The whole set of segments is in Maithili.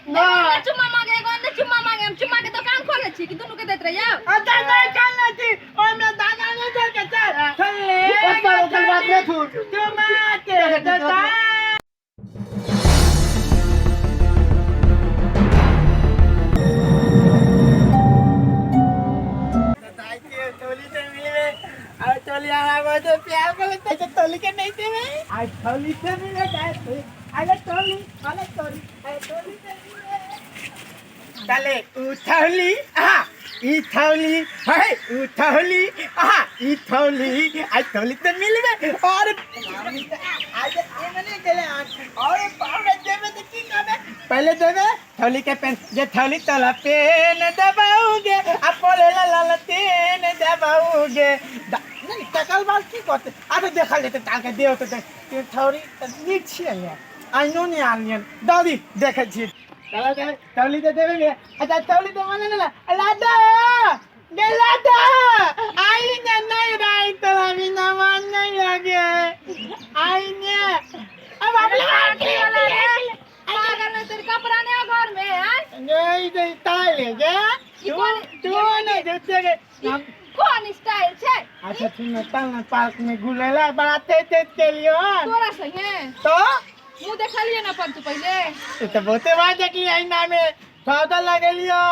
एगो अंदर चुम्मा मांगे, एगो अंदर चुम्मा मांगे। हम चुम्मा के दुकान खोले छी कि दुनू के दैत रहियो? अच्छा नहीं चलना थी और मैं दादा नहीं चल के चल चल ले। ओकर ओकर बात नहीं छूट। चुमा के दादा। चले उठौली आहा ई थौली हे उठौली आहा ई थौली आई थौली तो मिलबे और आज एमने गेले और पावड़े देबे तो की कहबे पहले देबे थौली के पेन जे थौली तोला पेन दबाऊगे आ पोले ला ला तेन दबाऊगे नहीं टकल बाल की करते आ तो देखल जेते ताके देव तो देख ते थौरी त नीक छियै ने आइनो नहीं आनियन दादी देखै छी चला दे थौली तो देबे ने। अच्छा थौली तो मने ना लादा गे लादा आई ने नहीं राई तो अभी ना मान नहीं लगे आई ने अब आप पागल वाला रे, पागल नहीं, तेरे कपड़ा नहीं हो घर में आय? नहीं नहीं ताले गे ई तू कोन तू नहीं जुते गे ई कोन स्टाइल छै? अच्छा तू न चल ना पार्क में घुलेला बड़ा तेज तेज के लियो। तोरा संगे तो मुंह देखलिए ना पर तू पहिले ये तो बहुते बार देखली आईना में सौदा लगेलियो।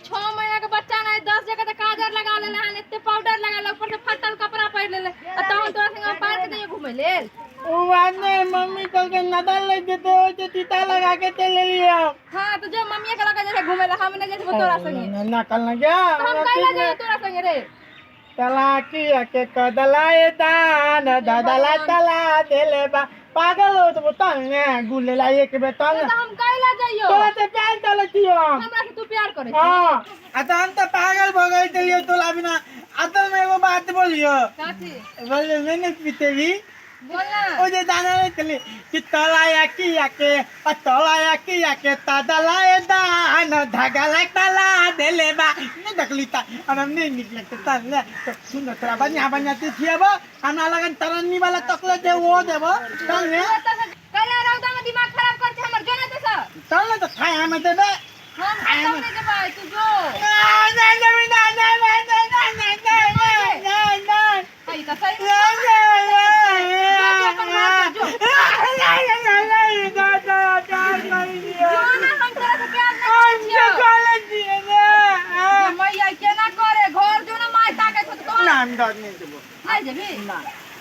6 महीना के बच्चा नहीं 10 जगह ते काजर लगा लेले हन, एते पाउडर लगा ले, ऊपर से फटल कपड़ा पहिर लेले आ तहन तोरा संगे हम पार्क जइयो घुमै लेल। उ बात नहीं मम्मी कल के नदल ले जेते हो जे तीता लगा के चले लियो। हां तो जो मम्मी के लगा जइयो घुमै ले, हम नहीं जइबो तोरा संगे। ना ना कल ना गया तो हम कैला जइयो तोरा संगे रे? तलाकी के कदलाए दान दादला तला देले बा पागल हो तो बता ने गुलेला एक बेटा तो हम कैला जइयो? तोरा ते प्यार चले छियो। हमरा से तू प्यार करे छी? हां आ तो हम तो पागल भ गेल चलियो तोला बिना। असल में एगो बात बोलियो। काची बोले मैंने पीते भी बोल ना। ओ जे दाना रे चले कि तलाया किया के आ तलाया किया के तदलाए दान धागा तला देले बा नहीं देखली ता और हम नहीं निकले तो तल ले तो सुन तोरा बढ़िया बढ़िया ते थिएबो हमरा लगन तरन्नी वाला तकले दे वो देबो चल ने। कैला रौदा में दिमाग खराब करते हमर जो ना तो सर। चल ना तो खाए हमें देबे। हम खत्म नहीं देबै तू जो। ना ना ना ना ना ना ना ना ना ना ना हई त सही। ना ना जो ना हम तोरा से प्यार नहीं करै छियौ। जे मैया केना करे घर जो ना माय ताकै छौ त तोरा नहीं जेबी?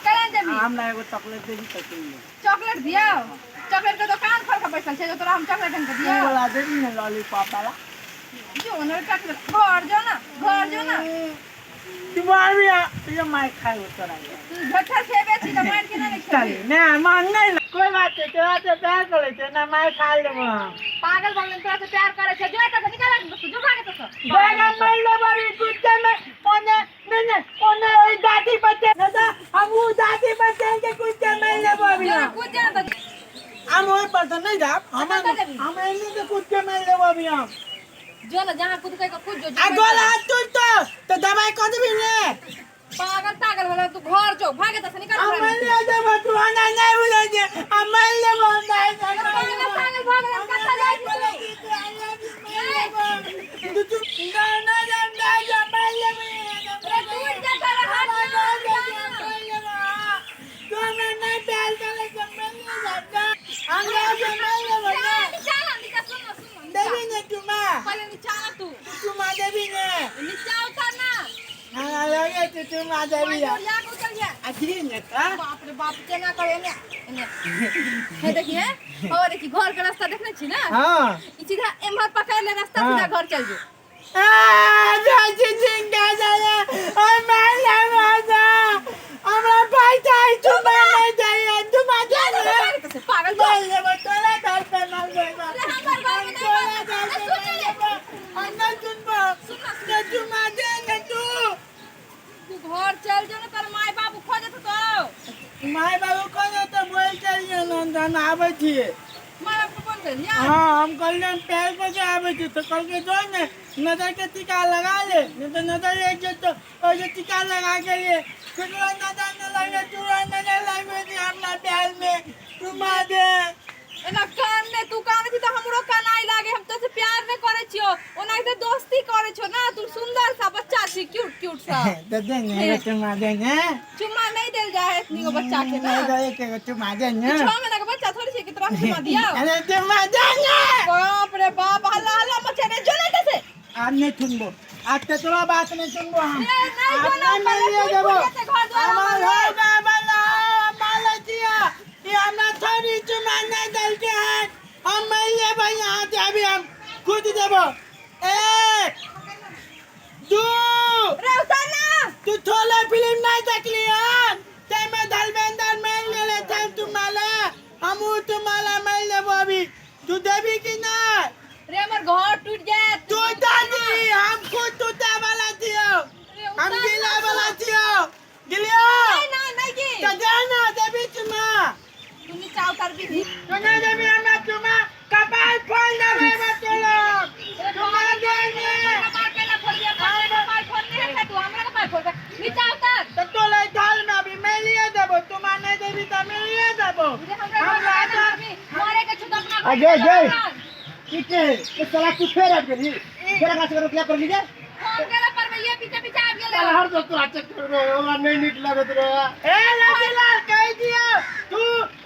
केना जेबी? चॉकलेट दियौ? चॉकलेट के दुकान खोल के बैठल छै जो तोरा हम चॉकलेट आनि के दियौ? जो ना चॉकलेट घर जो ना, घर जो ना। तू झट्ठा खेबे छी त मारि के नहि खेबी। कोई बात नहीं, तोरा से प्यार करे छे ना मार खा लेबो हम। पागल भऽ गेलै तोरा से प्यार करे छै। जो एतऽ से निकल जो भागे एतऽ से। बैगन मार लेबो अभी कुत्ते में ओने नहीं नहीं ओने ओई दादी बच्चे दादा हम उ दादी बच्चे के कुत्ते मार लेबो अभी। जो कूद जा त हम ओई पर तो नहीं जाब हम कतऽ जेबही? हम एने के कुत्ते मार लेबो अभी हम। जो ना जहाँ कूद के कूद जो। आ गोला हाथ टूट तो दवाई कर देबी ने। पागल तागल भला तू घर जो भागे एतऽ से निकल। हम मार ले देबो तू ना नहीं बोले जे हम मार लेबो नहीं नहीं। पागल पागल भऽ गेलै कतऽ जाइ छी तू? तू तू ना ना ना ना ना मार लेबो। रे टूट जा तारा हाथ ना। नीचा ना, नीचा सुन ना, सुन ना, नीचा। पहिले नीचा ना तू। नीचा उतर ना। जोरिया के उतर जा। बाप रे बाप केना करे एने एने। हे देखिए और देखी घर के रास्ता देखने छी ना? ई सीधा एम्हर पकड़ ले रास्ता सीधा घर चल जो। पागल जो। अरे हमर घर में नहीं बात। अरे सुन ले। सुन ना, सुन। तू घर चल जो ना तोर माय बाबू खोजत तो। माय बाबू कोन तो बोल चलिए नंदन आबै छियै। माय बाबू के फोन करिया। हाँ हम कहलियै पैर पर जे आबै छी तऽ कहलकै जो ने नजर के टीका लगा ले नहीं तो नजर लागि जेतौ ओहि जे टीका लगा के लिए केकरो नजर न लगे तोरा नजर लागि जे हमरा पैर में चुमा दे। एना कान ने तू कान छी तऽ हमरो कान आइ लागे हम तो छियो, ओनाहिते दोस्ती करे छो ना। तू सुंदर सा बच्चा छी, क्यूट क्यूट सा। तो दे ने एगो चुमा दे ने। चुम्मा नहीं देल जाए है इतनी गो बच्चा के ना। नहीं दे, एक एगो चुमा दे ने। 6 महीना के बच्चा थोड़ी छै कि तोरा चुम्मा दिया। अरे चुमा दे ने। बाप रे बाप, हल्ला हल्ला मचे रे, जो नहीं तैसे। आज नहीं सुनबो, आज तो तोरा बात नहीं सुनबो हम। ए, नहीं आज जो ना, नहीं पहले मिलिए टूट देबो। फूट जेतै घर द्वार हमर हमर। घर में बला मालै छियै ई, हमरा छोरी चुमा नहीं देलकै हन। हम मरि जेबै यहाँ से, अभी हम कूद देबो। एक, दू। रे उतर ना। तू छोले फिल्म नहीं देखली हन? ताहिमे धर्मेंद्र मरि गेलै छै तुम्हारा, हमहूँ तुम्हारा मरि लेबो अभी। तू देबी कि नहीं? रे, हमर घर टूट जायत। तू दादी, हम खुद टूटे वाला छियौ। रे, हम उतर ना। गिला वाला छियौ, गिलियो। नहीं ना, नहीं की। तो दे ना, देबी चुमा? तू नीचा उतर भी। तू नहीं देबी हमरा चुमा, कपाल फोड़ देबै बच्चो लोग। चुमा दे ने। कपार केना फोड़बिही? अपने कपार फोड़ने है तू, हमरा कपार फोड़बे? नीचा उतर। तो तोले थाल में अभी मैं लिए देबो, चुमा नहीं देबी तो मैं लिए देबो। रे, हमरा हम घर में राजा ना, मरे के छु त अपना घर अजय, में जय। जा। ठीक है, ये साला तू फेर आबि गेली, फेर एकरा से रोकिया कर लीजे। फोन केला पर में ये पीछे पीछे आबि गेलै। साला हर दो तोरा चक्कर रहे, हमरा नहीं नीक लगत रहे। ए लतीलाल, कह दिया तू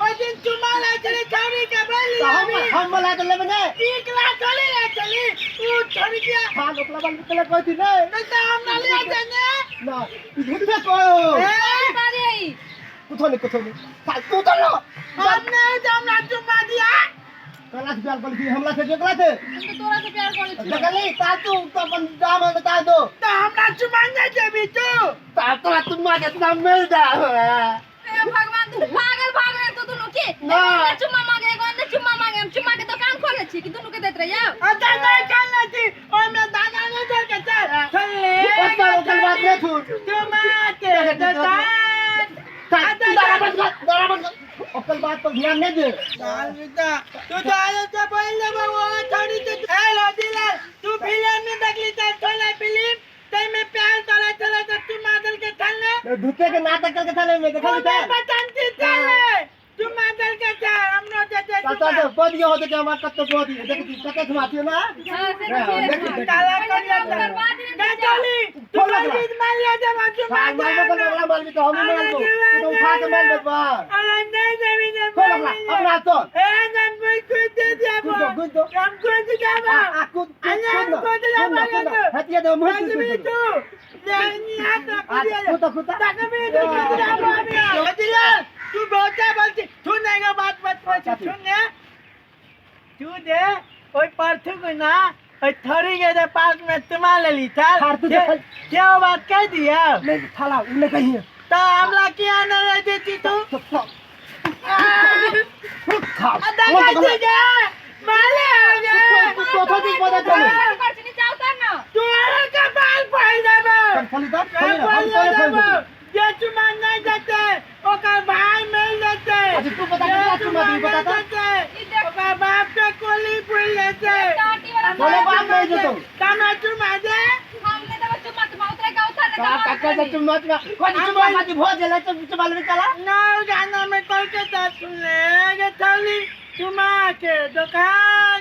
ओइ दिन चुमा ले चली छौरी के बोली। तो हम अभी हम मला के लेबे नहीं। एक लाख चली ले चली ऊ छोड़ी दिया। हां, ओकरा बाल के कहती नहीं। नहीं तो हम ना लिया देने। ना, ई झूठे कहो। ए बारे है। कुछो नहीं, कुछो नहीं, फालतू तो लो। हम नहीं तो हमरा चुमा दिया। कला से प्यार कर हमरा से, केकरा से? हम तो तोरा से प्यार करै छी। देखली ता तू तो अपन दाम बता दो। तो हमरा चुमा नहीं देबी तू? ता तोरा चुम्मा कितना मिल जा। हे भगवान, तू पागल भाग रहे तो दुनू के। ना। एगो अंदर चुम्मा मांगे, एगो अंदर चुम्मा मांगे। हम चुम्मा के दुकान खोले छी कि दुनू के देत रहियो? अच्छा, नहीं खेलने थी और मैं दादा नहीं चल के चल चल ले। ओकर ओकर बात नहीं छूट। चुमा के दुकान। तू दारा बंद कर, दारा बंद कर, ओकर बात पर ध्यान नहीं दे। लाल बेटा, तू तो आयो तो बोल ले वो छोड़ी तो। ए लतीलाल, तू फिल्म में देखली त छोला फिल्म, ते में प्यार चला चला त तू मादल के थले। झूठे के नाटक करके थाले में देखली। तू बचन थी चले तू मादल के चल हमनो देते। कत तो पद दियो होते के हमार कत पद दियो, देख ती कत घुमाती हो ना। हां, से हाँ, देखिए। देखी, देखी। काला कर पहिले उतरवा दी दे नीचा। चली तू खोल लगला। बीच मार लिया जब तू मार मार मार बोल अगला मार भी तो हम मार दो, तू तो उठा के मार दे बार। अरे नहीं देवी ने। खोल अगला अपना हाथ तो। ए नन मैं कूद दे दिया। कूद दो, कूद दो। हम कूद आ जावा। आ कूद कूद। अरे, कूद ना, कूद ना, कूद ना, कूद ना। हटिया दो मुंह। कूद कूद भी कूद। तू नहीं हाथ रख आ दिया। कूद कूद। तू बहुते बोलती, तू नहीं गो बात मत पूछ। सुन ने, तू दे ओइ परथु को ना, ओइ थोड़ी के दे पार्क में तुमा लेली चल। फालतू देखल। क्या वो बात कह दिया? नहीं थाला उन्हें कही है। तो हमला किया न रह देती तू। खा। अदा कैसे गया माले हो गए। तो तो दी पता चले। कर छी, नीचा उतर ना। तू अरे कपाल फाड़ देबो। फली तो फली ना, हम तोरे फल देबो। जे चुमा नहीं देते ओकर भाई मिल जेते। अच्छा, तू बता केकरा चुमा देबी, बता तो। ई देख। ओकर बाप के कोली फूल लेते। टाटी वाला। बोले बाप नहीं देतो। तमे चुमा दे। हम नहीं देबो चुम्मा, चुम्मा उतरे का उतर का काका से चुम्मा चुम्मा कोई चुम्मा खाती भोज ले तो चुम्मा ले चला। ना गाना में कल के तो सुन ले गे थली चुमा के दुकान,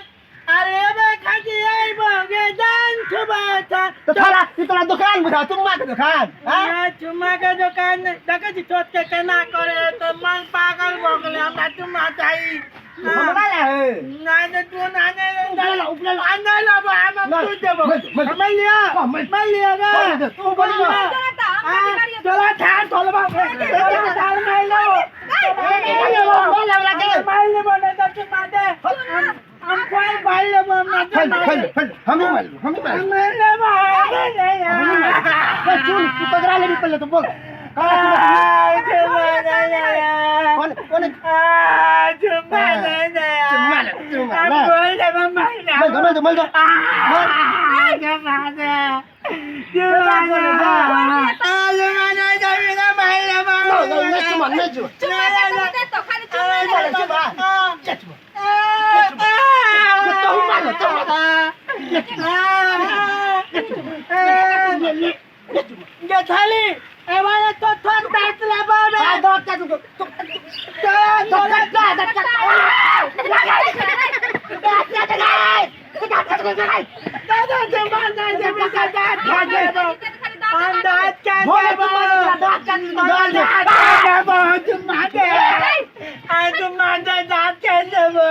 अरे बे खाती आइबो गे दान छुबा था। तो थाला ई तोरा दुकान बुझा चुम्मा के दुकान हां? ना, चुम्मा के दुकान देखै छी छोट के केना करे तो मन पागल भऽ गेलै, हमरा चुम्मा चाही। हमरा ले है। ना ना, तू ना ना। उपले ला, उपले ला। आ नहीं लेबो हम। ना, तू देबो। मत, मत। हम लिया। हाँ, मत। मैं लिया गे। मत, तू बोल ना। उतर ता, हम गाड़ी तोरा ठार तोलबा, तोरा ठार मार लो। बोल हमरा के। मार लेबो नहीं तो चुम्मा दे, हम कोई मार लेबो, हम ना। फल फल फल, हमें मार लो, हमें मार हम मार लेबो। लो। चुन, तू पकड़ा ले भी पहले तो बोल कौन कौन। चुम्मा दे। चुम्मा ले, चुम्मा हम ले। बोल देबो मार ले। मल दो, मल दो, मल दो। चुम्मा दे, चुम्मा दे, चुम्मा दे, चुम्मा। नहीं नहीं, चुम्मा नहीं, चुम्मा। चुम्मा दे तो दे तो खाली चुम्मा दे। चुम्मा चुम्मा तो मारो, तो मारो। ले ले ले चुम्मा। थाली एबारे तो थोक दांत लेबो। आ दो का तू तो तो का का का। दे चुम्मा नहीं देबो तो दांत खा देबो। हम दांत खा भोले देबो। चुम्मा दे, दांत काट दे, हम दांत खा देबो, चुम्मा दे। आ चुम्मा दे, दांत खा देबो।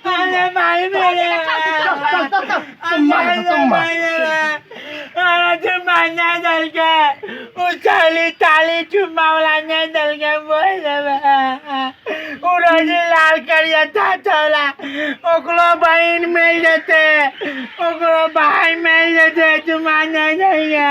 अरे भाई मेरे। चल चल चल चुम्मा दे, चुम्मा। अरे चुम्मा नहीं दल के उछाली ताली चुम्मा वाला नहीं दल के बोल देबे। उ रोजी लाल करिया चाचा ओकरो बहिन मिल जेते, ओकरो भाई मिल जेते, चुम्मा नहीं देंगे।